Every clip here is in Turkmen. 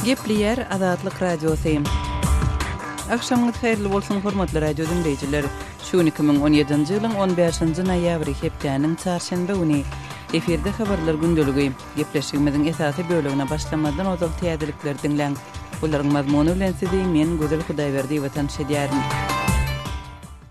Gepleýär Azatlyk Radiosy. Agşamyňyz haýyrly bolsun, hormatly radio diňleýjiler. Şu gün 2017-nji ýylyň 15-nji noýabry, hepdäniň çarşenbe güni. Efirde habarlar gündeligi. Gepleşigimiziň esasy bölegine başlamazdan ozal täzelikleri diňläň. Olaryň mazmuny bilen sizi men, Gözel Hudaýberdiýewa tanyş edýärin.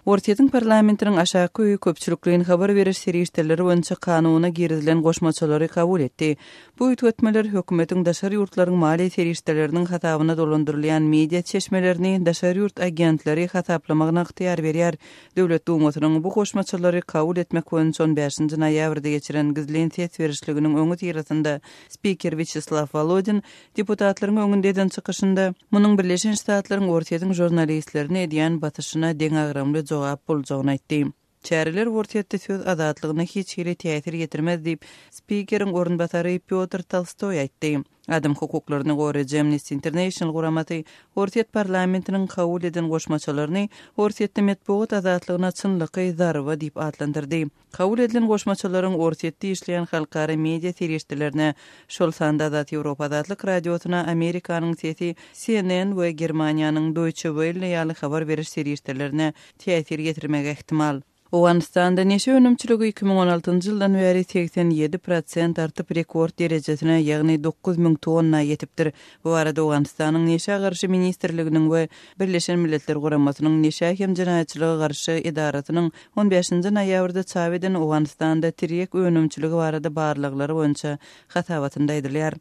Orsýetiň parlamentiniň aşaky öýi köpçülikleýin habar beriş serişdeleri boýunça kanuna girizilen goşmaçalary kabul etdi. Bu üýtgetmeler hökümetiň daşary ýurtlaryň maliýe serişdeleriniň hasabyna dolandyrylýan media çeşmelerini daşary ýurt agentleri hasaplamagyna ygtyýar berýär. Döwlet Dumasynyň bu goşmaçalary kabul etmek boýunça on bäşinji noýabrda geçiren gizlin ses berişliginiň öňüsyrasynda spiker Wýaçeslaw Wolodin Deputatlaryň öňünde eden çykyşynda, munuň Birleşen Ştatlaryň Orsýetiň žurnalistlerine edýän basyşyna deňagramly jogap boljagyny aýtdy. Çäreler Orsýetde söz azatlygyna hiç hili täsir ýetirmez diýip, spikeriň orunbasary Pýotr Tolstoý aýtdy. Adam hukuklaryny goraýjy Amnesty International guramasy Orsýet parlamentiniň kabul eden goşmaçalaryny Orsýetde metbugat azatlygyna çynlakaý zarba diýip atlandyrdy. Kabul edilen goşmaçalaryň Orsýetde işleýän halkara media serişdelerine, şol sanda Azat Ýewropa Azatlyk Radiosyna, Amerikanyň Sesi, CNN we Germaniýanyň Deutsche Welle ýaly habar beriş serişdelerine täsir ýetirmegi ähtimal. Owganystanda neşe önümçiligi 2016-njy ýyldan bäri 87 prosent artyp, rekord derejesine, ýagny 9000 tonna ýetipdir. Bu barada Owganystanyň Neşä garşy ministrliginiň we Birleşen Milletler Guramasynyň Neşä hem jenaýatçylyga garşy edarasynyň on bäşinji noýabrda çap eden Owganystanda tirýek önümçiligi barada barlaglary boýunça hasabatynda aýdylýar.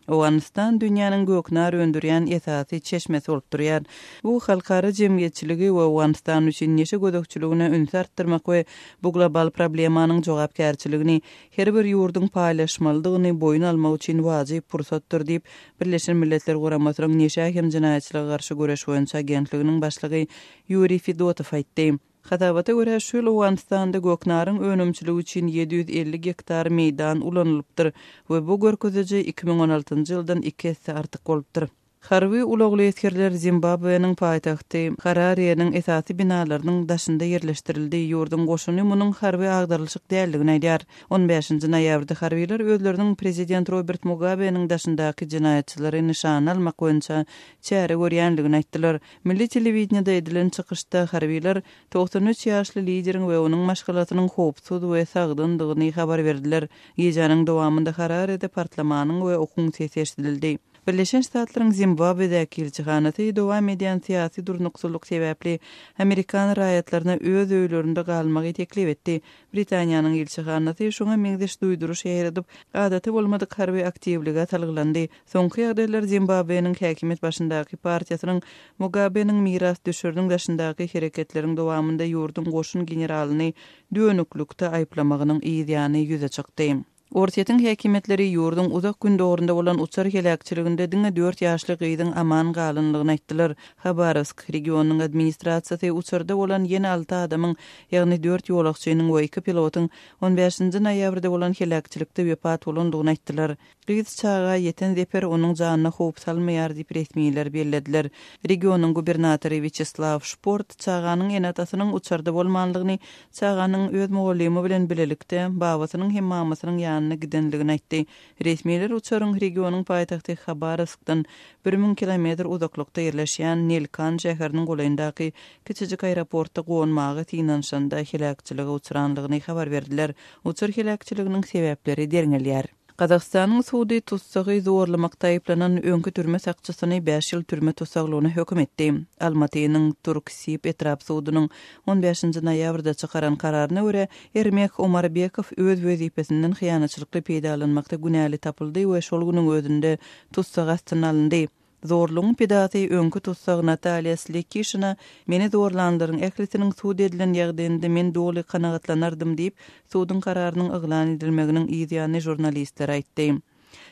Owganystan dünýäniň göknar öndürýän esasy çeşmesi bolup durýar. Bu halkara jemgyýetçiligi we Owganystan üçin neşe gözegçiligine ünsi artdyrmak we bu global problemanyň jogapkärçiligini her bir ýurduň paýlaşmalydygyny boýun almak üçin wajyp pursatdyr diýip, Birleşen Milletler Guramasynyň Neşä hem jenaýatçylyga garşy göreş boýunça agentliginiň başlygy Ýuriý Fedotow aýtdy. Hasabata görä, şu ýyl Owganystanda göknaryň önümçiligi üçin 750 gektar meýdan ulanylypdyr we bu görkeziji 2016-njy ýyldan iki esse artyk bolupdyr. Harby ulagly esgerler Zimbabweniň paýtagty Harareniň esasy binalarynyň daşynda ýerleşdirildi. Ýurduň goşuny munuň harby agdarylyşyk däldigini aýdýar. On bäşinji noýabrda harbylar özleriniň prezident Robert Mugabeniň daşyndaky jenaýatçylary nyşana almak boýunça çäre görýändigini aýtdylar. Milli telewideniýede edilen çykyşda harbylar 93 ýaşly lideriň we onuň maşgalasynyň howpsuz we sagdyndygyny habar berdiler. Gijäniň dowamynda Hararede partlamanyň we okuň sesi eşidildi. Birleşen Ştatlaryň Zimbabwedäki ilçihanasy dowam edýän syýasy durnuksyzlyk sebäpli amerikan raýatlaryna öz öýlerinde galmagy teklip etdi. Britaniýanyň ilçihanasy şuňa meňzeş duýduryş ýaýradyp, adaty bolmadyk harby aktiwlige salgylandy. Soňky ýagdaýlar Zimbabweniň häkimiýet başyndaky partiýasynyň Mugabeniň mirasdüşeriniň daşyndaky hereketleriň dowamynda ýurduň goşun generalyny dönüklikde aýyplamagynyň yz ýany ýüze çykdy. Orsýetiň häkimiýetleri ýurduň uzak gündogarynda bolan uçar heläkçiliginde diňe dört ýaşly gyzyň aman galanlygyny aýtdylar. Habarowsk regionynyň administrasiýasy uçarda bolan ýene alty adamyň, ýagny dört ýolagçynyň we iki pilotyň on bäşinji noýabrda bolan heläkçilikde wepat bolandygyny aýtdylar. Gyz çaga ýeten zeper onuň janyna howp salmaýar diýip, resmiler bellediler. Regionyň gubernatory Wýaçeslaw Şport çaganyň ene-atasynyň uçarda bolmanlygyny, çaganyň öz mugallymy bilen bilelikde babasynyň hem mamasynyň ýanyna gidenligini aýtdy. Resmiler uçaryň regionyň paýtagty Habarowskdan 1000 kilometr uzaklykda ýerleşýän Nelkan şäheriniň golaýyndaky kiçijik aeroportda gonmaga synanyşanda heläkçilige uçranlygyny habar berdiler. Uçar heläkçiliginiň sebäpleri derňelýär. Gazagystanyň sudy tussagy zorlamakda aýyplanan öňki türme sakçysyny bäş ýyl türme tussaglygyna höküm etdi. Almatynyň Turksib etrap sudunyň on bäşinji noýabrda çykaran kararyna görä, Ermek Omarbekow öz wezipesinden hyýanatçylykly peýdalanmakda günäli tapyldy we şol günüň özünde tussag astyna alyndy. Zorlugyň pidasy öňki tussag Natalýa Slekişina Meni zorlanlaryň ählisiniň sud edilen ýagdaýynda men doly kanagatlanardym diýip, suduň kararynyň yglan edilmeginiň yz ýany žurnalistlere aýtdy.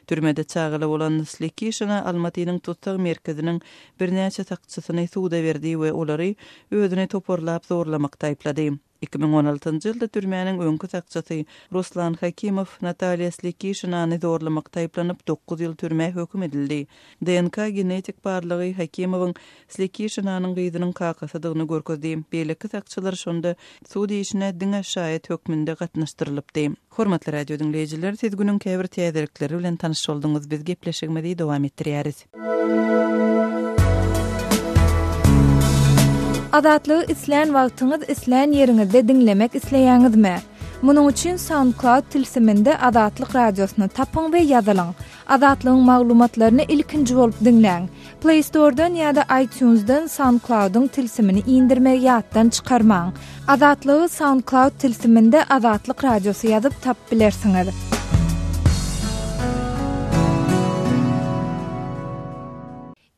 Türmede çagaly bolan Slekişina Almatynyň tussag merkeziniň birnäçe sakçysyny suda berdi we olary özüni toparlap zorlamakda aýyplady. 2016-njy ýylda türmäniň öňki sakçysy Ruslan Hakimow Natalýa Slekişinany zorlamakda aýyplanyp, dokuz ýyl türmä höküm edildi. DNK genetik barlagy Hakimowyň Slekişinanyň gyzynyň kakasydygyny görkezdi. Beýleki sakçylar şonda sud işine diňe şaýat hökmünde gatnaşdyrylypdy. Hormatly radio diňleýjiler, siz günüň käbir täzelikleri bilen tanyş bolduňyz. Biz gepleşigimizi dowam etdirýäris. Azatlygy islän wagtyňyz, islän ýeriňizde diňlemek isleýäňizmi? Munuň üçin SoundCloud tilsiminde Azatlyk Radiosyny tapyň we ýazylyň. Azatlygyň maglumatlaryny ilkinji bolup diňläň. Play Store-dan ýa-da iTunes-dan SoundCloud-yň tilsimini indirmegi ýatdan çykarmaň. Azatlygy SoundCloud tilsiminde Azatlyk Radiosy ýazyp tapyp bilersiňiz.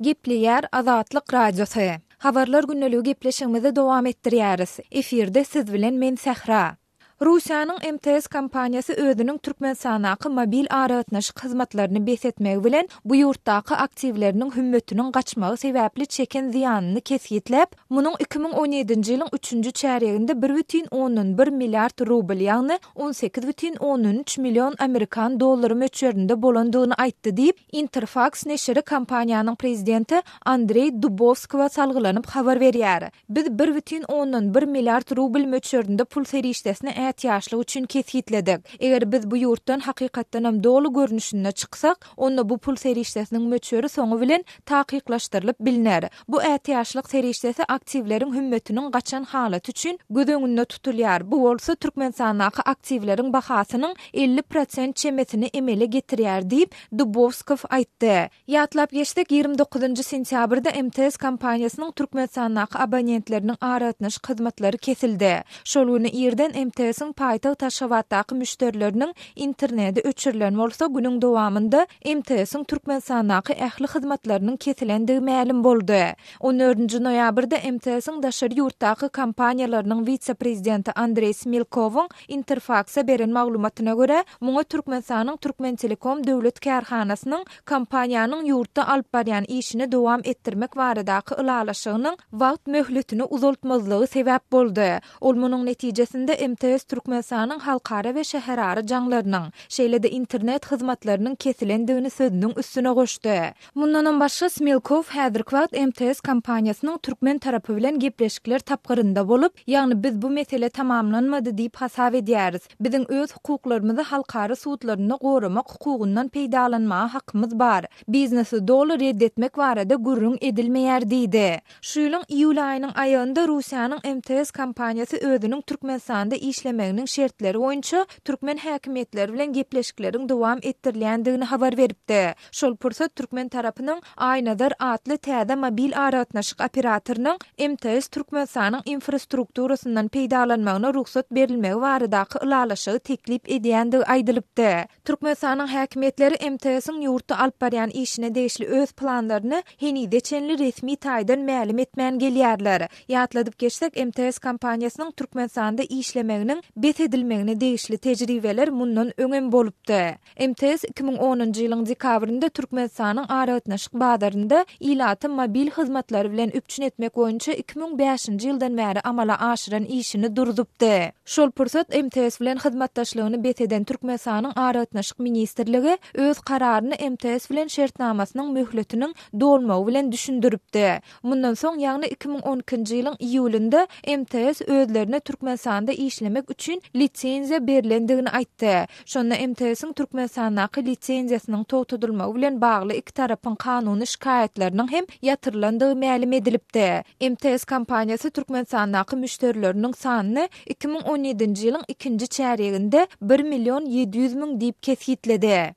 Gepleýär Azatlyk Radiosy. Habarlar gündeligi gepleşigimizi dowam etdirýäris. Efirde siz bilen men Sähra. Russiýanyň MTS kompaniýasy özüniň Türkmenistandaky mobil aragatnaşyk hyzmatlaryny bes etmegi bilen, bu ýurtdaky aktiwleriniň hümmetiniň gaçmagy sebäpli çeken zyýanyny kesgitläp, munuň 2017-nji ýylyň üçünji çärýeginde bir bütin ondan bir milliard rubl, ýagny 18 bütin ondan üç million amerikan dollary möçberinde bolandygyny aýtdy diýip, Interfaks neşiri kompaniýanyň prezidenti Andreý Dubowskowa salgylanyp habar berýär. Biz bir bütin ondan bir milliard rubl möçberinde pul serişdesini ätiýaçlyk üçin kesgitledik. Eger biz bu ýurtdan hakykatdanam doly görnüşinde çyksak, onda bu pul serişdesiniň möçberi soňy bilen takyklaşdyrylyp bilner. Bu ätiýaçlyk serişdesi aktiwleriň hümmetiniň gaçan halaty üçin göz öňünde tutulýar, bu bolsa Türkmenistandaky aktiwleriň bahasynyň 50 prosent çemesini emele getirýär diýip, Dubowskow aýtdy. Ýatlap geçsek, 29-njy sentýabrda MTS kompaniýasynyň Türkmenistandaky abonentleriniň aragatnaşyk hyzmatlary kesildi. Şol güni irden MTS-iň paýtagt Aşgabatdaky müşderileriniň internedi öçürilen bolsa, günüň dowamynda MTS-iň Türkmenistandaky ähli hyzmatlarynyň kesilendigi mälim boldy. On dördünji noýabrda MTS-iň daşary ýurtdaky kompaniýalarynyň wise-prezidenti Andreý Smilkowyň Interfaksa beren maglumatyna görä, muňa Türkmenistanyň Türkmentelekom döwlet kärhanasynyň kompaniýanyň ýurtda alyp barýan işini dowam etdirmek baradaky ylalaşygynyň wagt möhletini uzaltmazlygy sebäp boldy. Ol munuň netijesinde MTS Türkmenistanyň halkara we şäherara jaňlarynyň, şeýle-de internet hyzmatlarynyň kesilendigini sözüniň üstüne goşdy. Mundanam başga, Smilkow häzirki wagt MTS kompaniýasynyň türkmen tarapy bilen gepleşikler tapgyrynda bolup, ýagny biz bu mesele tamamlanmady diýip hasap edýäris. Biziň öz hukuklarymyzy halkara sudlarynda goramak hukugyndan peýdalanmaga hakymyz bar. Biznesi doly red etmek barada gürrüň edilmeýär diýdi. Şu ýylyň iýul aýynyň aýagynda Russiýanyň MTS kompaniýasy özüniň Türkmenistanda işlemeginiň şertleri boýunça türkmen häkimiýetleri bilen gepleşikleriň dowam etdirilýändigini habar beripdi. Şol pursat türkmen tarapynyň Aýnazar atly täze mobil aragatnaşyk operatorynyň MTS Türkmenistanyň infrastrukturasyndan peýdalanmagyna rugsat berilmegi baradaky ylalaşygy teklip edýändigi aýdylypdy. Türkmenistanyň häkimiýetleri MTS-iň ýurtda alyp barýan işine degişli öz planlaryny henize çenli resmi taýdan mälim etmän gelýärler. Ýatladyp geçsek, MTS kompaniýasynyň Türkmenistanda işlemeginiň bes edilmegine degişli tejribeler mundan öňem bolupdy. MTS 2010-njy ýylyň dekabrynda Türkmenistanyň aragatnaşyk bazarynda ilaty mobil hyzmatlary bilen üpjün etmek boýunça 2005-nji ýyldan bäri amala aşyran işini durzupdy. Şol pursat MTS bilen hyzmatdaşlygyny bes eden Türkmenistanyň Aragatnaşyk ministrligi öz kararyny MTS bilen şertnamasynyň möhletiniň dolmagy bilen düşündiripdi. Mundan soň, ýagny 2012-nji ýylyň iýulynda MTS özlerine Türkmenistanda işlemek üçin lisenziýa berlendigini aýtdy. Şonda MTS-iň Türkmenistandaky lisenziýasynyň togtadylmagy bilen bagly iki tarapyň kanuny şikaýatlarynyň hem ýatyrylandygy mälim edilipdi. MTS kompaniýasy Türkmenistandaky müşderileriniň sanyny 2017-nji ýylyň ikinji çärýeginde bir million 700 müň diýip kesgitledi.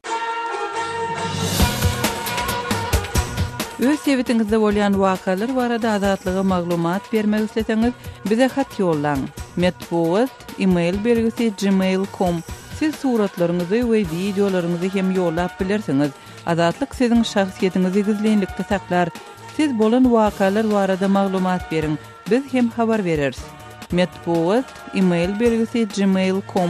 Öz sebitiňizde bolýan wakalar barada Azatlyga maglumat bermek isleseňiz, bize hat ýollaň. Metbugat, e-mail belgisi gmail com. Siz suratlaryňyzy we wideolaryňyzy hem ýollap bilersiňiz. Azatlyk siziň şahsyýetiňizi gizlinlikde saklar. Siz bolan wakalar barada maglumat beriň, biz hem habar bereris. Metbugat, e-mail belgisi gmail com.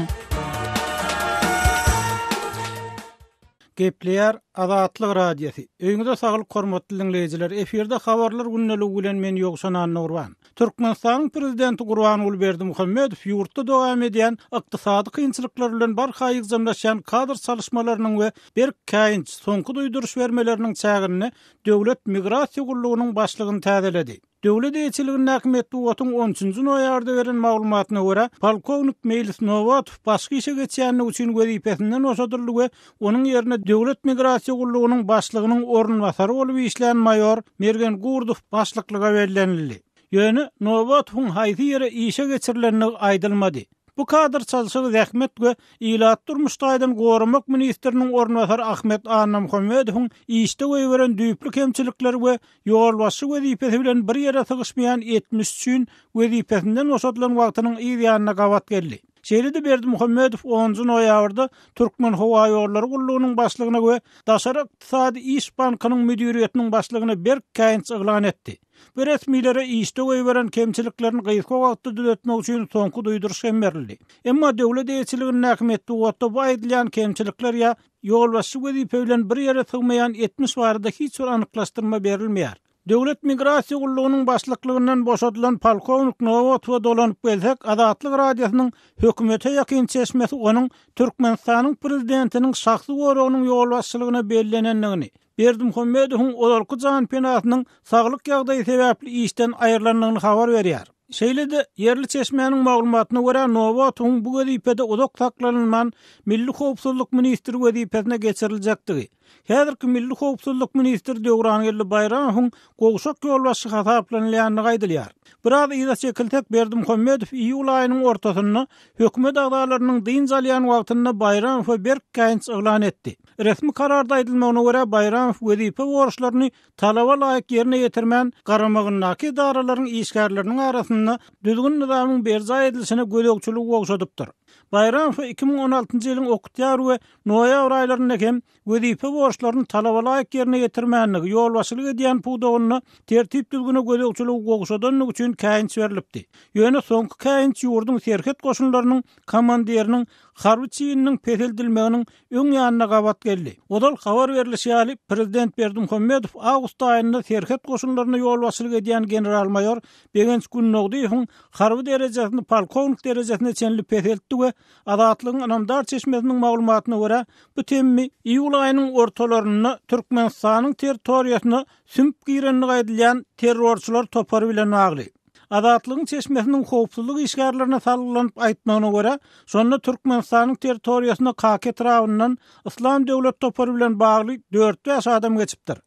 Gepleýär Azatlyk Radiosy. Öýüňize saglyk hormatly diňleýjiler. Efirde habarlar gündeligi bilen men Ýowşan Annagurban. Türkmenistanyň Prezidenti Gurbanguly Berdimuhamedow ýurtda dowam edýän ykdysady kynçylyklar bilen barha ýygjamlaşýan kadr çalyşmalarynyň we berk käýinç, soňky duýduryş bermeleriniň çäginde Döwlet migrasiýa gullugynyň başlygyny täzeledi. Döwlet eýeçiligindäki metbugatyň on üçünji noýabrda beren maglumatyna görä, polkownik Meýlis Nobatow başga işe geçýändigi üçin wezipesinden boşadyldy we onuň ýerine Döwlet migrasiýa gullugynyň başlygynyň orunbasary bolup işlän maýor Mergen Gurdow başlyklyga bellenildi. Ýöne Nobatowyň haýsy ýere işe geçirilendigi aýdylmady. Bu kadr çalşygy zähmet we ilaty durmuş taýdan goramak ministriniň orunbasary Ahmet Annamuhammedowyň işde goýberen düýpli kemçilikleri we ýolbaşçy wezipesi bilen bir ýere sygyşmaýan etmiş üçin wezipesinden boşadylan wagtynyň yz ýanyna gabat geldi. Şeýle-de Berdimuhamedow onunjy noýabrda Türkmenhowaýollary gullugynyň başlygyna we Daşary ykdysady iş bankynyň müdiriýetiniň başlygyna berk käýinç yglan etdi. Bu resmilere işde goýberen kemçiliklerini gysga wagtda düzetmek üçin soňky duýduryş hem berildi. Emma döwlet eýeçiligindäki metbugatda bu aýdylýan kemçilikler ýa ýolbaşçy wezipe bilen bir ýere sygmaýan etmiş barada hiç bir anyklaşdyrma berilmeýär. Döwlet migrasiýa gullugynyň başlyklygyndan boşadylan polkownik Nowatowa dolanyp gelsek, Azatlyk Radiosynyň hökümete ýakyn çeşmesi onuň Türkmenistanyň prezidentiniň şahsy goragynyň ýolbaşçylygyna bellenendigini, Berdimuhamedowyň ozalky janpenasynyň saglyk ýagdaýy sebäpli işden aýrylandygyny habar berýär. Şeýle-de, ýerli çeşmäniň maglumatyna görä, Nowatowyň bu wezipede uzak saklanylman, milli howpsuzlyk ministri wezipesine geçiriljekdigi, Häzirki milli howpsuzlyk ministri Döwrangeldi Baýramowyň gowşak ýolbaşçy hasaplanylýandygy aýdylýar. Biraz yza çekilsek, Berdimuhamedow iýul aýynyň ortasynda hökümet agzalarynyň dynç alýan wagtynda Baýramowa berk käýinç yglan etdi. Resmi kararda aýdylmagyna görä, Baýramow wezipe borçlaryny talaba laýyk ýerine ýetirmän, garamagyndaky edaralaryň işgärleriniň arasynda düzgün-nyzamyň berjaý edilişine gözegçiligi gowşadypdyr. Baýramowa 2016-njy ýylyň oktýabr we noýabr aýlarynda hem wezipe borçlaryny talabalaýyk ýerine ýetirmändigi, ýolbaşçylyk edýän pudagynda tertip-düzgüne gözegçiligi gowşadandygy üçin käýinç berlipdi. Ýöne soňky käýinç ýurduň serhet goşunlarynyň komandiriniň harby çininiň peseldilmeginiň öň ýanyna gabat geldi. Ozal habar berlişi ýaly, prezident Berdimuhamedow awgust aýynda serhet goşunlaryna ýolbaşçylyk edýän general-maýor Begenç Gündogdyýewiň harby derejesini polkownik derejesine çenli peseltdi we Azatlygyň ynamdar çeşmesiniň maglumatyna görä, bu temmi iýul aýynyň ortalarynda Türkmenistanyň territoriýasyna sümüp girendigi aýdylýan terrorçylar topary bilen bagly. Azatlygyň çeşmesiniň howpsuzlyk işgärlerine salgylanyp aýtmagyna görä, şonda Türkmenistanyň territoriýasyna Kaka etrabyndan Yslam döwlet topary bilen bagly dört-bäş adam geçipdir.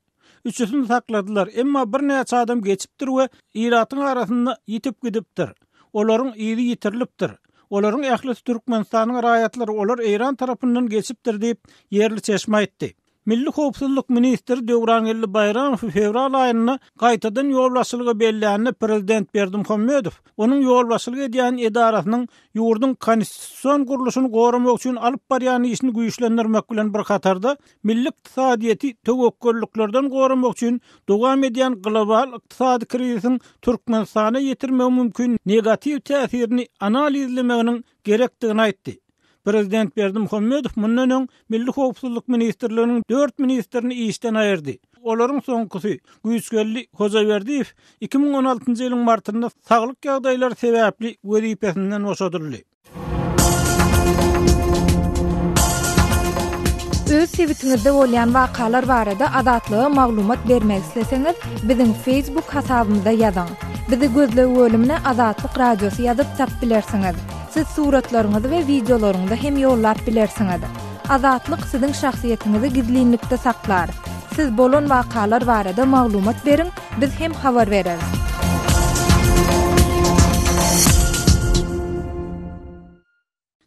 Üçüsini sakladylar, emma birnäçe adam geçipdir we ilatyň arasynda ýitip gidipdir. Olaryň yzy ýitirilipdir. Olaryň ählisi Türkmenistanyň raýatlary, olar Eýran tarapyndan geçipdir diýip, ýerli çeşme aýtdy. Milli howpsuzlyk ministri Döwrangeldi Baýramowy fewral aýynda gaýtadan ýolbaşçylyga bellände prezident Berdimuhamedow onuň ýolbaşçylyk edýän edarasynyň ýurduň konstitusion gurluşyny goramak üçin alyp barýan işini güýçlendirmek bilen bir hatarda milli ykdysadyýeti töwekgelliklerden goramak üçin dowam edýän global ykdysady krizisiň Türkmenistana ýetirmegi mümkin negatiw täsirini analizlemeginiň gerekdigini aýtdy. Prezident Berdimuhamedow mundan öň Milli howpsuzlyk ministrliginiň dört ministrini işden aýyrdy. Olaryň soňkusy, Güýçgeldi Hojaberdiýew 2016-njy ýylyň martynda saglyk ýagdaýlary sebäpli wezipesinden boşadyldy. Öz sebitiňizde bolýan wakalar barada Azatlyga maglumat bermek isleseňiz, biziň Facebook hasabymyza ýazyň. Bizi gözleg bölümine Azatlyk Radiosy ýazyp tap bilersiňiz. Siz suratlaryňyzy we wideolaryňyzy hem ýollap bilersiňiz. Azatlyk siziň şahsyýetiňizi gizlinlikde saklar. Siz bolan wakalar barada maglumat beriň, biz hem habar bereris.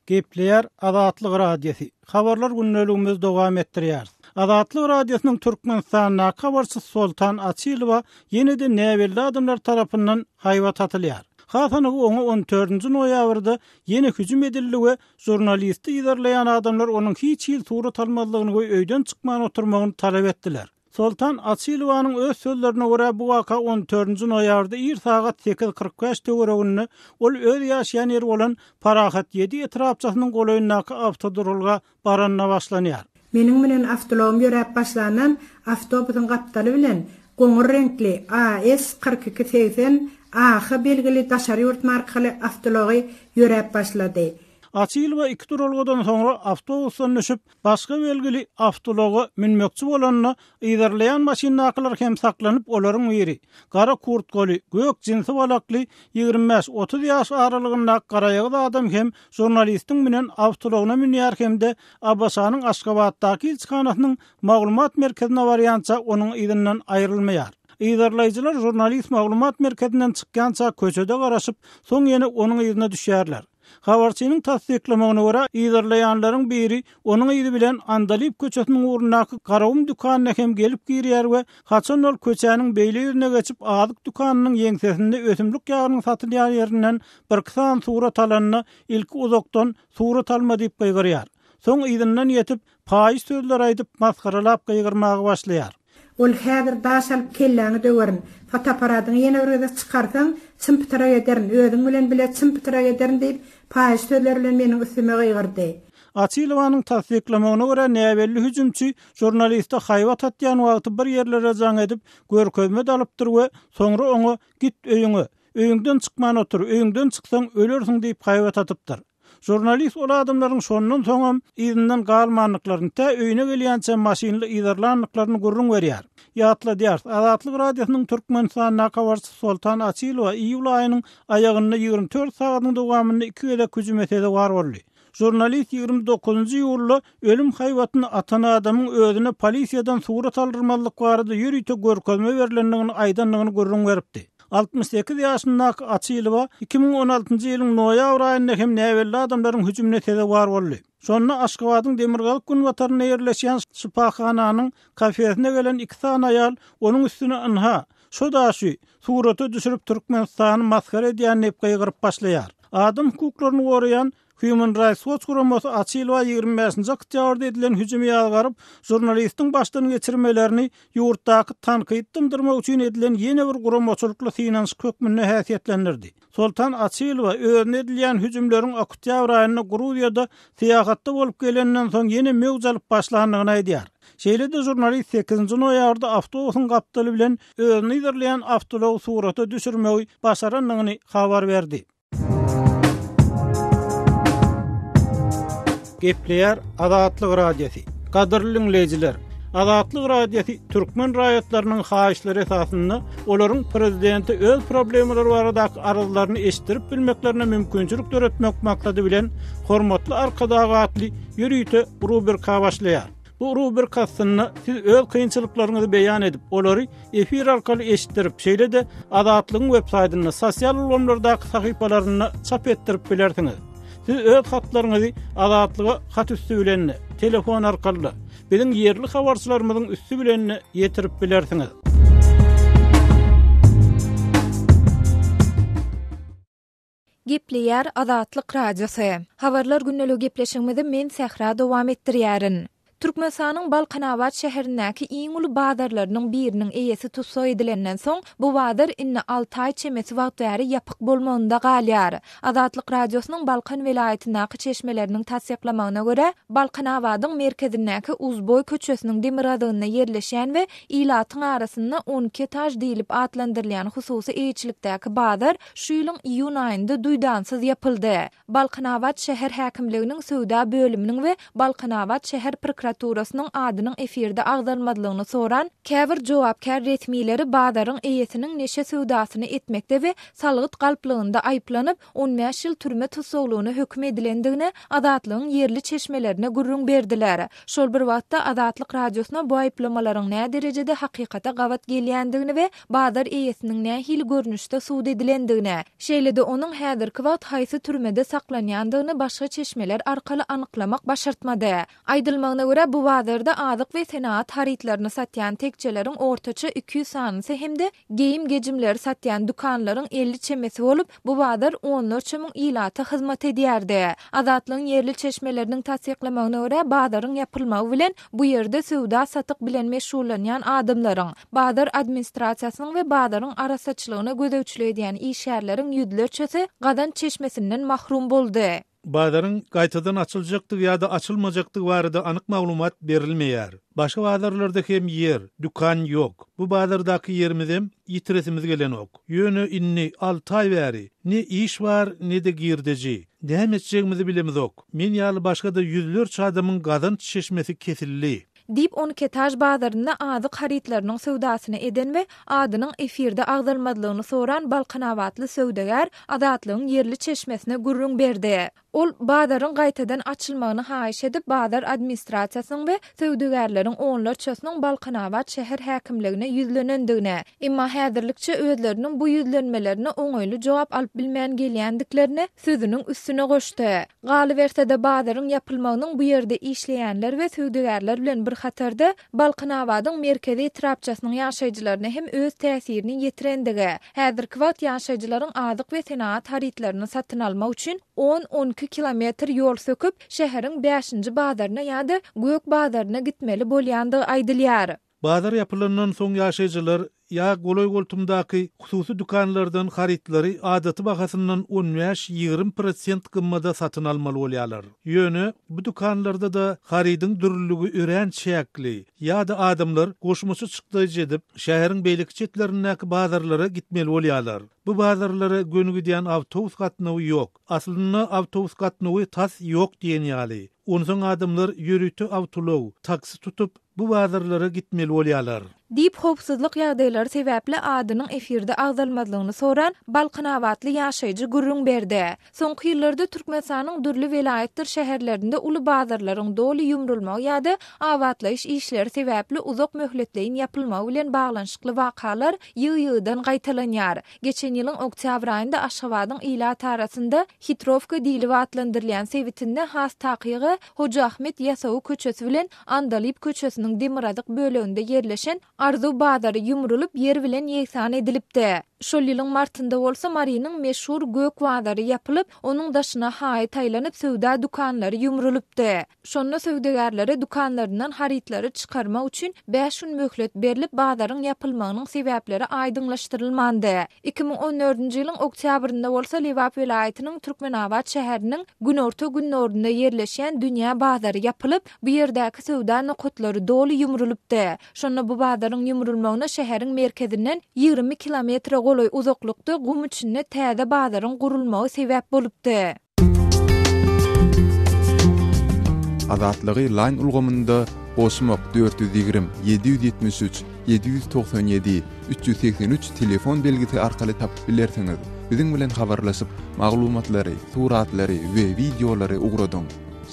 Gepleýär Azatlyk Radiosy. Habarlar gündeligimizi dowam etdirýäris. Azatlyk Radiosynyň Türkmenistandaky habarçysy Soltan Açylowa ýene-de näbelli adamlar tarapyndan haýbat atylýar. Has anygy oňa on dördünji noýabrda ýene hüjüm edildi we žurnalisti yzarlaýan adamlar onuň hiç hili surat almazlygyny we öýden çykman oturmagyny talap etdiler. Soltan Açylowanyň öz sözlerine görä, bu waka on dördünji noýabrda ir sagat 8.45 töwereginde ol öz ýaşaýan ýeri bolan Parahat ýedi etrapçasynyň golaýyndaky awtoduralga baranda başlanýar. Meniň münen awtoulagym ýöräp başlandan awtobusyň gapdaly bilen goňur reňkli AS 42 80 AH belgili daşary ýurt markaly awtoulagy ýöräp başlady. Açylowa iki duralgadan soňra awtobusdan düşüp, Başga belgili awtoulaga münmekçi bolanda, yzarlaýan maşyndakylar hem saklanyp, olaryň biri, gara kurtkaly, gök jinsi balakly, 25-30 ýaş aralygyndaky garaýagyz adam hem žurnalistiň münen awtoulagyna münýär hem-de ABŞ-nyň Aşgabatdaky ilçihanasynyň maglumat merkezine barýança onuň yzyndan aýrylmaýar. Yzarlaýjylar žurnalist maglumat merkezinden çykýança köçede garaşyp, soň ýene onuň yzyna düşýärler. Habarçynyň tassyklamagyna görä, yzarlaýanlaryň biri onuň yzy bilen Andalyp köçesiniň ugrundaky Garagum dükanyna hem gelip girýär we haçan ol köçäniň beýle ýüzüne geçip azyk dükanynyň ýeňsesinde ösümlik ýagynyň satylýan ýerinden birki sany surat alanda ilki uzakdan surat alma diýip gygyrýar. Soň yzyndan ýetip, paýyş sözler aýdyp, masgaralap gygyrmaga başlaýar. Ol häzir daş alyp kelläňi döwerin. Fotoapparatyňy ýene bir gezek çykarsaň, çym-pytrak ederin, özüň bilen bile çym-pytrak ederin diýip, paýyş sözler bilen meniň üstüme gygyrdy. Açilowanyň tassyklamagyna görä, näbelli hüjümçi žurnaliste haýbat atýan wagty bir ýerlere jaň edip, görkezme-de alypdyr we soňra oňa Git öýüňe, öýüňden çykman otur, öýüňden çyksaň ölersiň diýip haýbat atypdyr. Žurnalist ol adamlaryň şondan soňam yzyndan galmandyklaryny, tä öýüne gelýänçä maşynly yzarlandyklaryny gürrüň berýär. Ýatladýarys, Azatlyk Radiosynyň Türkmenistandaky habarçysy Soltan Açylowa iýul aýynyň aýagynda 24 sagadyň dowamynda iki gezek hüjüme sezewar boldy. Žurnalist 29 iýulda ölüm haýbatyny atan adamyň özüne polisiýadan surat aldyrmazlyk barada ýörite görkezme berlendigini aýdandygyny gürrüň beripdi. 68 ýaşyndaky Açylowa 2016-njy ýylyň noýabr aýynda hem näbelli adamlaryň hüjümine sezewar boldy. Şonda Aşgabadyň demirgazyk-günbatarynda ýerleşýän şypahananyň kafesine gelen iki sany aýal onuň üstüne ynha, şo daşy surata düşürip Türkmenistany masgara edýän diýip gygyryp başlaýar. Adam hukuklaryny goraýan Human Rights Watch guramasy Açylowa 25-nji oktýabrda edilen hüjümi ýazgaryp, žurnalistiň başdan geçirmelerini ýurtdaky tankydy dymdyrmak üçin edilen ýene bir guramaçylykly synanyşyk hökmünde häsiýetlendirdi. Soltan Açylowa özüne edilýän hüjümleriň oktýabr aýynda Gruziýada syýahatda bolup geleninden soň ýene möwç alyp başlandygyny aýdýar. Şeýle-de žurnalist sekizinji noýabrda awtobusyň gapdaly bilen özüni yzarlaýan awtoulagy surata düşürmegi başarandygyny habar berdi. Gepleýär Azatlyk Radiosy. Gadyrly diňleýjiler, Azatlyk Radiosy türkmen raýatlarynyň haýyşlary esasynda olaryň prezidente öz problemalary baradaky arzlaryny eşitdirip bilmeklerine mümkinçilik döretmek maksady bilen Hormatly Arkadag atly ýörite rubrika başlaýar. Bu rubrika astynda siz öz kynçylyklaryňyzy beýan edip, olary efir arkaly eşitdirip, şeýle-de Azatlygyň web saýtynda, sosial ulgamlardaky sahypalarynda çap etdirip bilersiňiz. Siz öz hatlaryňyzy Azatlyga hat üsti bilen-de, telefon arkaly-da, biziň ýerli habarçylarymyzyň üsti bilen-de ýetirip bilersiňiz. Gepleýär Azatlyk Radiosy. Habarlar gündeligi gepleşigimizi men Sähra dowam etdirýärin. Türkmenistanyň Balkanabat şäherindäki iň uly bazarlarynyň biriniň eýesi tussag edilenden soň, bu bazar indi alty aý çemesi wagt bäri ýapyk bolmagynda galýar. Azatlyk Radiosynyň Balkan welaýatyndaky çeşmeleriniň tassyklamagyna görä, Balkanabadyň merkezindäki Uzboý köçesiniň demirgazygynda ýerleşýän we ilatyň arasynda On iki etaž diýlip atlandyrylýan hususy eýeçilikdäki bazar şu ýylyň iýun aýynda duýdansyz ýapyldy. Balkanabat şäher häkimliginiň söwda bölüminiň we Balkanabat şäher prokuraturasynyň adynyň efirde agzalmazlygyny soran käbir jogapkär resmileri bazaryň eýesiniň neşe söwdasyny etmekde we salgyt galplygynda aýyplanyp, 15 ýyl türme tussaglygyna höküm edilendigini Azatlygyň ýerli çeşmelerine gürrüň berdiler. Şol bir wagtda, Azatlyk Radiosyna bu aýyplamalaryň näderejede hakykata gabat gelýändigini we bazar eýesiniň nähili görnüşde sud edilendigini, şeýle-de onuň häzirki wagt haýsy türmede saklanýandygyny başga çeşmeler arkaly anyklamak başartmady. Aýdylmagyna görä, bu bazarda azyk we senagat harytlaryny satýan tekjeleriň ortaça 200 sanysy hem-de geýim-gejimleri satýan dükanlaryň 50 çemesi bolup, bu bazar onlarça müň ilata hyzmat edýärdi. Azatlygyň ýerli çeşmeleriniň tassyklamagyna görä, bazaryň ýapylmagy bilen bu ýerde söwda-satyk bilen meşgullanýan adamlaryň, bazar administrasiýasynyň we bazaryň arassaçylygyna gözegçilik edýän işgärleriň ýüzlerçesi gazanç çeşmesinden mahrum boldy. Bazaryň gaýtadan açyljakdygy ýa-da açylmajakdygy barada anyk maglumat berilmeýär. Başga bazarlarda hem ýer, dükan ýok. Bu bazardaky ýerimizem ýitiresimiz gelenok. Ýöne indi alty aý bäri ne iş bar, ne-de girdeji. Näme etjegimizi bilemizok. Men ýaly başga-da ýüzlerçe adamyň gazanç çeşmesi kesildi. Diýip, on iki etaž bazarynda azyk harytlarynyň söwdasyny eden we adynyň efirde agzalmazlygyny soran balkanabatly söwdagär Azatlygyň ýerli çeşmesine gürrüň berdi. Ol bazaryň gaýtadan açylmagyny haýyş edip, bazar administrasiýasynyň we söwdagärleriň onlarçasynyň Balkanabat şäher häkimligine ýüzlenendigine, emma häzirlikçe özleriniň bu ýüzlenmelerine oňaýly jogap alyp bilmän gelýändiklerini sözüniň üstüne goşdy. Galyberse-de, bazaryň ýapylmagynyň bu ýerde işleýänler we söwdagärler bilen bir hatarda, Balkanabadyň merkezi etrapçasynyň ýaşaýjylaryna hem öz täsirini ýetirendigi, häzirki wagt ýaşaýjylaryň azyk we senagat harytlaryny satyn almak üçin on-on iki kilometr ýol söküp, şäheriň bäşinji bazaryna ýa-da Gök bazaryna gitmeli bolýandygy aýdylýar. Bazar ýapylandan soň ýaşaýjylar ýa golaý-goltumdaky hususy dükanlardan harytlary adaty bahasyndan on bäş-ýigrimi prosent gymmada satyn almaly bolýarlar. Ýöne bu dükanlarda-da harydyň dürlüligi örän çäkli ýa-da adamlar goşmaça çykdaýjy edip, şäheriň beýleki çetlerindäki bazarlara gitmeli bolýarlar. Bu bazarlara göni gidýän awtobus gatnawy ýok. Aslynda awtobus gatnawy tas ýok diýen ýaly. Onsoň adamlar ýörite awtoulag, taksi tutup, bu bazarlara gitmeli bolýarlar. Diýip, howpsuzlyk ýagdaýlary sebäpli adynyň efirde agzalmazlygyny soran balkanabatly ýaşaýjy gürrüň berdi. Soňky ýyllarda Türkmenistanyň dürli welaýatdyr şäherlerinde uly bazarlaryň doly ýumrulmagy ýa-da abatlaýyş işleri sebäpli uzak möhletleýin ýapylmagy bilen baglanyşykly wakalar ýygy-ýygydan gaýtalanýar. Geçen ýylyň oktýabr aýynda Aşgabadyň ilat arasynda Hitrowka diýlip atlandyrylýan sebitinde, has takygy, Hoja Ahmet Ýasawy köçesi bilen Andalyp köçesiniň demirgazyk böleginde ýerleşen Arzuw bazary ýumrulyp, ýer bilen ýegsan edilipdi. Şol ýylyň martynda bolsa Marynyň meşhur Gök bazary ýapylyp, onuň daşyna haýat aýlanyp, söwda dükanlary ýumrulypdy. Şonda söwdagärlere dükanlaryndan harytlary çykarmak üçin bäş gün möhlet berlip, bazaryň ýapylmagynyň sebäpleri aýdyňlaşdyrylmandy. 2014-nji ýylyň oktýabrynda bolsa Lebap welaýatynyň Türkmenabat şäheriniň günorta-gündogarynda ýerleşýän Dünýä bazary ýapylyp, bu ýerdäki söwda nokatlary doly ýumrulypdy. Şonda bu bazaryň ýumrulmagyna şäheriň merkezinden 20 kilometre golaý uzaklykda gum içinde täze bazaryň gurulmagy sebäp bolupdy. Azatlygy Line ulgamynda goşmak 420 773 797 383 telefon belgisi arkaly tapyp bilersiňiz. Biziň bilen habarlaşyp, maglumatlary, suratlary we wideolary ugradyň.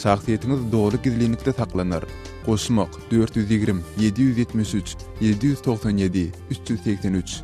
Şahsyýetiňiz doly gizlinlikde saklanar. Goşmak 420 773 797 383.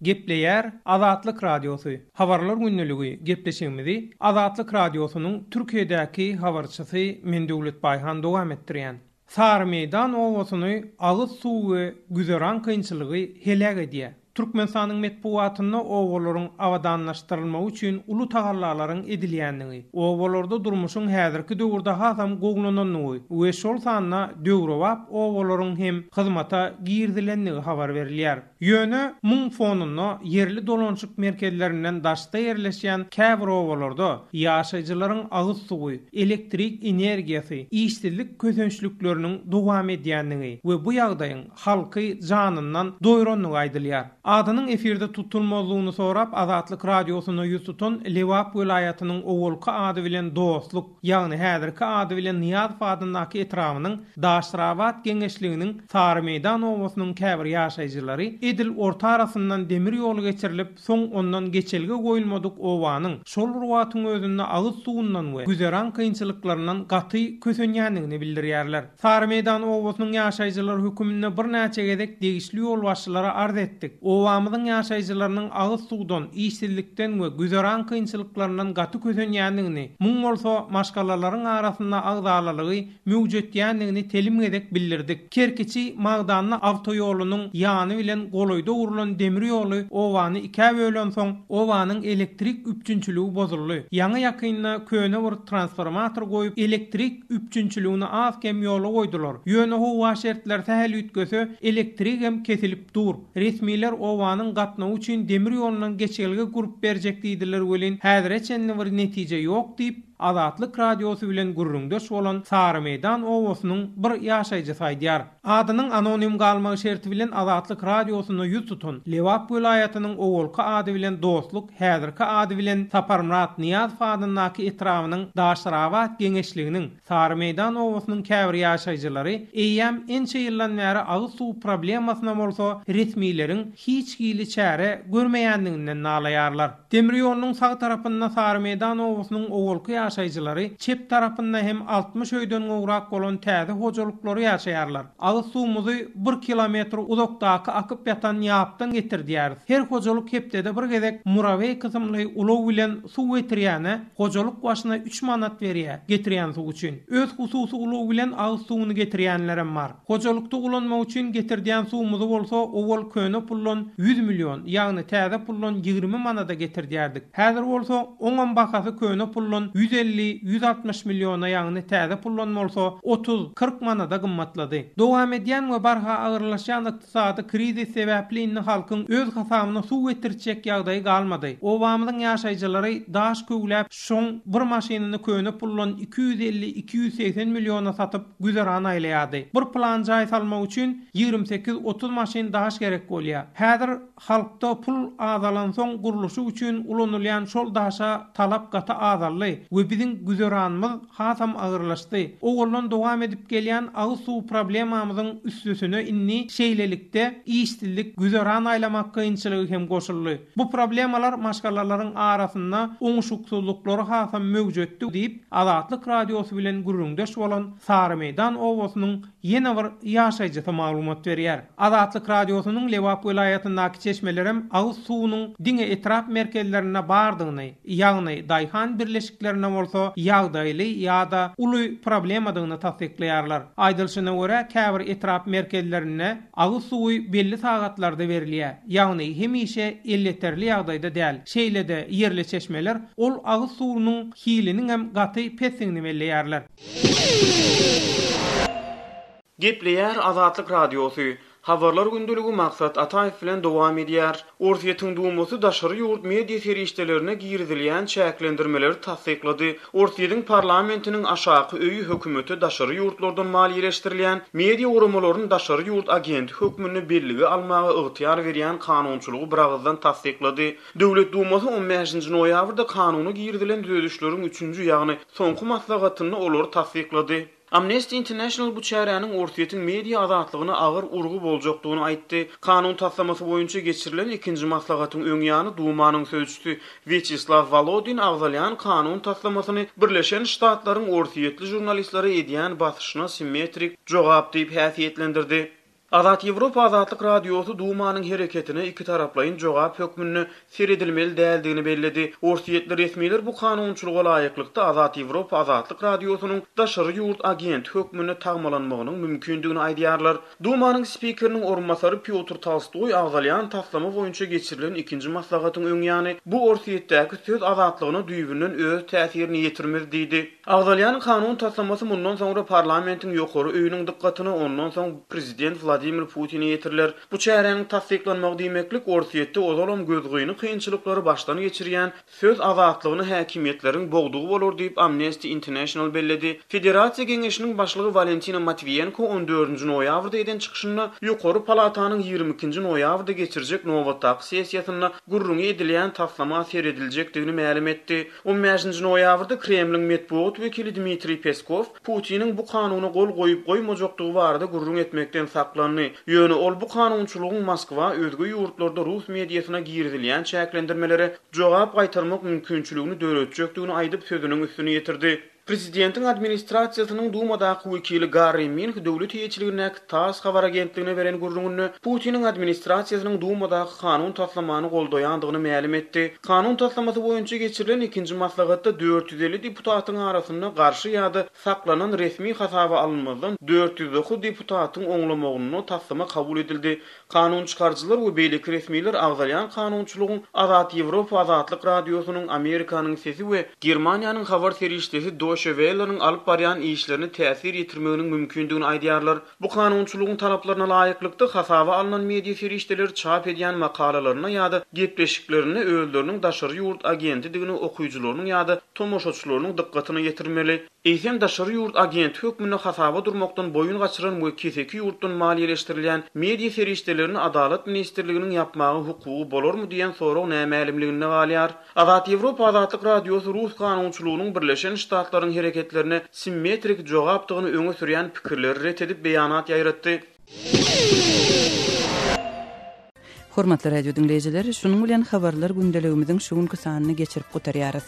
Gepleýär Azatlyk Radiosy, Habarlar gündeligi gepleşigimizi Azatlyk Radiosynyň Türkiýedäki habarçysy men Döwlet Baýhan dowam etdirýän. Sarymeýdan obasyny agyz suw we güzeran kynçylygy heläk edýär. Türkmenistanyň metbugatynda obalaryň abadanlaşdyrylmagy üçin uly tagallalaryň edilýändigi, obalarda durmuşyň häzirki döwürde hasam gowulanandygy we şol sanda döwrebap obalaryň hem hyzmata girizilendigi habar berilýär. Ýöne muň fonunda ýerli dolanyşyk merkezlerinden daşda ýerleşýän käbir obalarda ýaşaýjylaryň agyz suwy, elektrik energiýasy, işsizlik kösençlikleriniň dowam edýändigi we bu ýagdaýyň halky janyndan doýrandygy aýdylýar. Adynyň efirde tutulmazlygyny sorap Azatlyk Radiosyna ýüz tutan Lebap welaýatynyň owalky ady bilen Dostluk, ýagny häzirki ady bilen Nyýazow adyndaky etrabynyň Daşrabat geňeşliginiň Sarymeýdan obasynyň käbir ýaşaýjylary edil orta arasyndan demir ýoly geçirilip, soň ondan geçelge goýulmadyk obanyň şol bir wagtyň özünde agyz suwundan we güzeran kynçylyklaryndan gaty kösenýändigini bildirýärler. Sarymeýdan obasynyň ýaşaýjylary höküminde birnäçe gezek degişli ýolbaşçylara arz etdik. Obamyzyň ýaşaýjylarynyň agyz suwdan, işsizlikden we güzeran kynçylyklaryndan gaty kösenýändigini, muň bolsa maşgalalaryň arasynda agzalalygy möwjetýändigini telim gezek bildirdik. Kerkiçi Magdanly awtoýolunyň ýany bilen golaýda gurlan demir ýoly obany ikä bölensoň, obanyň elektrik üpjünçiligi bozuldy. Ýaňy-ýakynda köne bir transformator goýup, elektrik üpjünçiligini az-kem ýola goýdular. Ýöne howa şertleri sähel üýtgese, elektrigem kesilip dur. Resmiler obanyň gatnawy üçin demir ýolundan geçelge gurup berjek diýdiler welin, häzire çenli bir netije ýok diýip, Azatlyk Radiosy bilen gürrüňdeş bolan Sarymeýdan obasynyň bir ýaşaýjysy aýdýar. Adynyň anonim galmagy şerti bilen Azatlyk Radiosyna ýüz tutan Lebap welaýatynyň owalky ady bilen Dostluk, häzirki ady bilen Saparmyrat Nyýazow adyndaky etrabynyň Daşrabat geňeşliginiň Sarymeýdan obasynyň käbir ýaşaýjylary eýýäm ençe ýyldan bäri agyz suw problemasyna bolsa resmileriň hiç hili çäre görmeýändiginden nalaýarlar. Demir ýolunyň sag tarapynda Sarymeýdan obasynyň owalky ýaşaýjylary, çep tarapynda hem 60 öýden gowrak bolan täze hojalyklary ýaşaýarlar. Agyz suwumyzy bir kilometr uzakdaky akyp ýatan ýapdan getirdýäris. Her hojalyk hepdede bir gezek muraweý kysymly ulag bilen suw getirýäne hojalyk başyna üç manat berýär, getirýän suwy üçin. Öz hususy ulagy bilen agyz suwuny getirýänlerem bar. Hojalykda ulanmak üçin getirdýän suwumyzy bolsa owal köne puldan 100 million, ýagny täze puldan 20 manada getirdýärdik. Häzir bolsa oňam bahasy köne puldan 150, 160 milliona ýagny täze puldan bolsa 30, 40 manada gymmatlady. Dowam edýän we barha agyrlaşýan ykdysady krizis sebäpli indi halkyň öz hasabyna suw getirtjek ýagdaýy galmady. Obamyzyň ýaşaýjylary daş köwläp şoň bir maşynyny köne puldan 250, 280 milliona satyp güzeran aýlaýardy. Bir plan jaý salmak üçin 28, 30 maşyn daş gerek bolýar. Häzir halkda pul azalansoň gurluşyk üçin ulanylýan şol daşa talap gaty azaldy we biziň güzeranymyz hasam agyrlaşdy. Owaldan dowam edip gelýän agyz suw problemamyzyň üstesine indi şeýlelikde işsizlik, güzeran aýlamak kynçylygy hem goşuldy. Bu problemalar maşgalalaryň arasynda oňuşyksyzlyklary hasam möwjetdi diýip, Azatlyk Radiosy bilen gürrüňdeş bolan Sarymeýdan obasynyň ýene bir ýaşaýjysy maglumat berýär. Azatlyk Radiosynyň Lebap welaýatyndaky çeşmelerem agyz suwunyň diňe etrap merkezlerinde bardygyny, ýagny daýhan birleşiklerinde bolsa ýagdaýly ýa-da uly problemadygyny tassyklaýarlar. Aýdylyşyna görä, käbir etrap merkezlerinde agyz suwy belli sagatlarda berilýär, ýagny hemişe elýeterli ýagdaýda däl. Şeýle-de ýerli çeşmeler ol agyz suwunyň hiliniňem gaty pesdigini belleýärler. Gepleýär Azatlyk Radiosy, Habarlar gündeligi Maksat Ataýew bilen dowam edýär. Orsýetiň Dumasy daşary ýurt media serişdelerine girizilýän çäklendirmeleri tassyklady. Orsýetiň parlamentiniň aşaky öýi hökümete daşary ýurtlardan maliýeleşdirilýän media guramalaryny daşary ýurt agenti hökmünde bellige almaga ygtyýar berýän kanunçylygy biragyzdan tassyklady. Döwlet Dumasy on bäşinji noýabrda kanuna girizilen düzedişleriň üçünji, ýagny soňky maslahatynda olary tassyklady. Amnesty International bu çäräniň Orsýetiň media azatlygyna agyr urgy boljakdygyny aýtdy. Kanun taslamasy boýunça geçirilen ikinji maslahatyň öň ýany Dumanyň sözçüsi Wýaçeslaw Wolodin agzalýan kanun taslamasyny Birleşen Ştatlaryň orsýetli žurnalistlere edýän basyşyna simmetrik jogap diýip häsiýetlendirdi. Azat Ýewropa Azatlyk Radiosy Dumanyň hereketine ikitaraplaýyn jogap hökmünde seredilmeli däldigini belledi. Orsýetli resmiler bu kanunçylyga laýyklykda Azat Ýewropa Azatlyk Radiosynyň daşary ýurt agenti hökmünde tagmalanmagynyň mümkindigini aýdýarlar. Dumanyň spikeriniň orunbasary Pýotr Tolstoý agzalýan taslama boýunça geçirilen ikinji maslahatyň öňýany bu Orsýetdäki söz azatlygyna düýbünden öz täsirini ýetirmez diýdi. Agzalýan kanun taslamasy mundan soňra parlamentiň ýokary öýüniň dykgatyna, ondan soň prezident Wladimir Putine ýetiriler. Bu çäräniň tassyklanmagy diýmeklik Orsýetde ozalam gözgyny kynçylyklary başdan geçirýän söz azatlygyny häkimiýetleriň bogdugy bolar diýip, Amnesty International belledi. Federasiýa Geňeşiniň başlygy Walentina Matwiýenko on dördünji noýabrda eden çykyşynda ýokary palatanyň 22 nji noýabrda geçirjek nobatdaky sessiýasynda gürrüňi edilýän taslama serediljekdigini mälim etdi. On bäşinji noýabrda Kremliň metbugat wekili Dmitriý Peskow Putiniň bu kanuna gol goýup-goýmajakdygy barada gürrüň etmekden saklandy. Ýöne ol bu kanunçylygyň Moskwa özge ýurtlarda rus mediasyna girizilýän çäklendirmelere jogap gaýtarmak mümkinçiligini döretjekdigini aýdyp sözüniň üstüni ýetirdi. Prezidentiň administrasiýasynyň Dumadaky wekili Garri Minh döwlet eýeçiligindäki Tass habar agentligine beren gürrüňinde Putiniň administrasiýasynyň Dumadaky kanun taslamany goldaýandygyny mälim etdi. Kanun taslamasy boýunça geçirilen ikinji maslahatda 450 deputatyň arasynda garşy ýa-da saklanan resmi hasaba alynmazdan 409 deputatyň oňlamagynda taslama kabul edildi. Kanun çykaryjylar we beýleki resmiler agzalýan kanunçylygyň Azat Ýewropa Azatlyk Radiosynyň, Amerikanyň Sesi we Germaniýanyň habar serişdesi Deutsche. Deutsche Welle-niň alyp barýan işlerine täsir ýetirmeginiň mümkindigini aýdýarlar. Bu kanunçylygyň talaplaryna laýyklykda, hasaba alnan media serişdeleri çap edýän makalalarynda ýa-da gepleşiklerinde özleriniň daşary ýurt agentidigini okyjylarynyň ýa-da tomaşaçylarynyň dykgatyna ýetirmeli. Eýsem, daşary ýurt agenti hökmünde hasaba durmakdan boýun gaçyran we keseki ýurtdan maliýeleşdirilýän media serişdelerini Adalat ministrliginiň ýapmaga hukugy bolarmy diýen sorag nämälimliginde galýar. Azat Ýewropa Azatlyk Radiosy rus kanunçylygynyň Birleşen Ştatlaryň hereketlerine simmetrik jogapdygyny öňe sürýän pikirleri ret edip beýanat ýaýratdy. Hormatly radio diňleýjiler, şunuň bilen Habarlar gündeligimiziň şu günki sanyny geçirip gutarýarys.